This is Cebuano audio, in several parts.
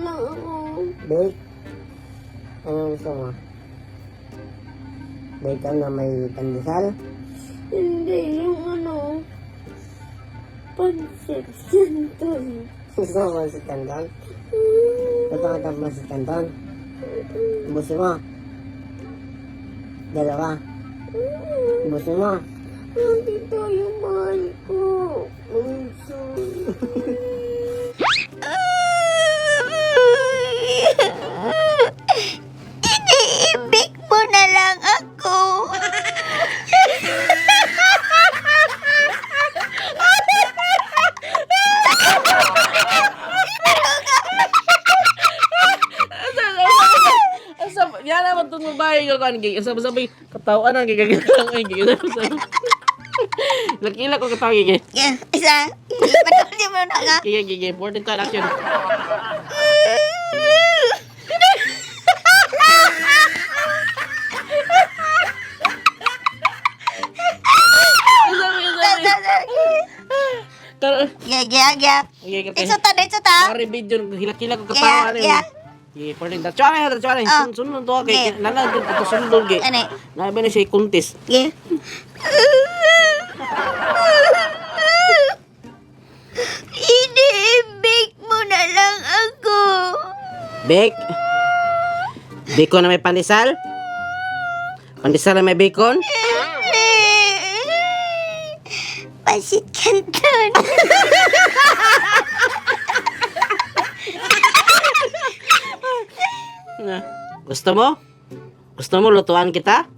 lang ako. Bake? Ano gusto mo? Bacon na may pandesal? Hindi, yung ano, pansit canton. Gusto mo pansit canton? Gusto mo itong pansit canton? Ubusin mo. Dalawa. Ubusin mo. Nandito yung mahal ko. Bunso. Iniibig mo na lang ako. Asa, yan naman itong babae ko kan gig. Asa sabi katawan ang gigagitang ay gig. Lakila ko katawa gig. Yeah, isa. Patuloy mo na nga. Gig gig gig. 14 time action. Sabi sabi. Tara. Yeah, yeah, yeah. Okay, okay. Diretso ta, diretso ta. Pare video hilak-hilak ko Yeah, katawa ano yeah. Sige, 14 ta. Tsaka na, tsaka na. Ah. Sunod to kay Okay. nana ito sunod gay. Ano? Nabi na siya contest. Yeah. Iniibig mo na lang ako. Bake. Bacon na may pandesal? Pandesal na may bacon? Pasit Canton. Na. Gusto mo? Gusto mo lutuan kita?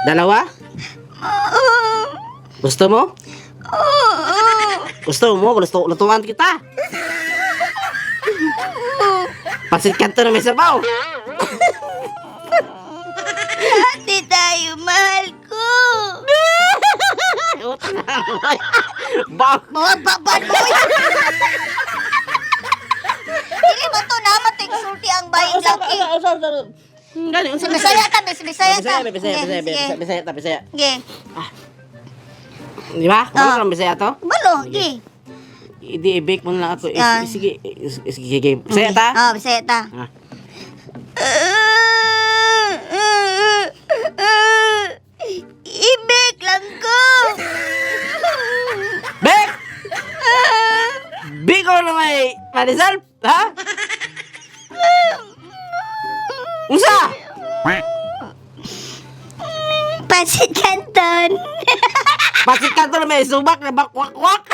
Dalawa? Gusto mo? Gusto mo? Gusto lutuan kita. Pasit kanto na may sabaw. Ate tayo, mahal ko. Utang na. Bak. Mawababan mo. Dili mo to na matigsulti ang baying laki. Gani, unsa Bisaya ta, bisaya ta. Bisaya, Bisaya, Bisaya, Bisaya, Bisaya, ta, Bisaya. Sige. Di ba? Ah. Ano Bisaya to? Balo, sige. Hindi, i-bake mo na lang ako. Ah. Sige, sige, sige. Bisaya ta? Oh, bisaya ta. Ah. Ibig lang ko. Bake! Biko na may pandesal, ha? Unsa? Pasit Canton. Pasit kanto na may subak na bakwak-kwak.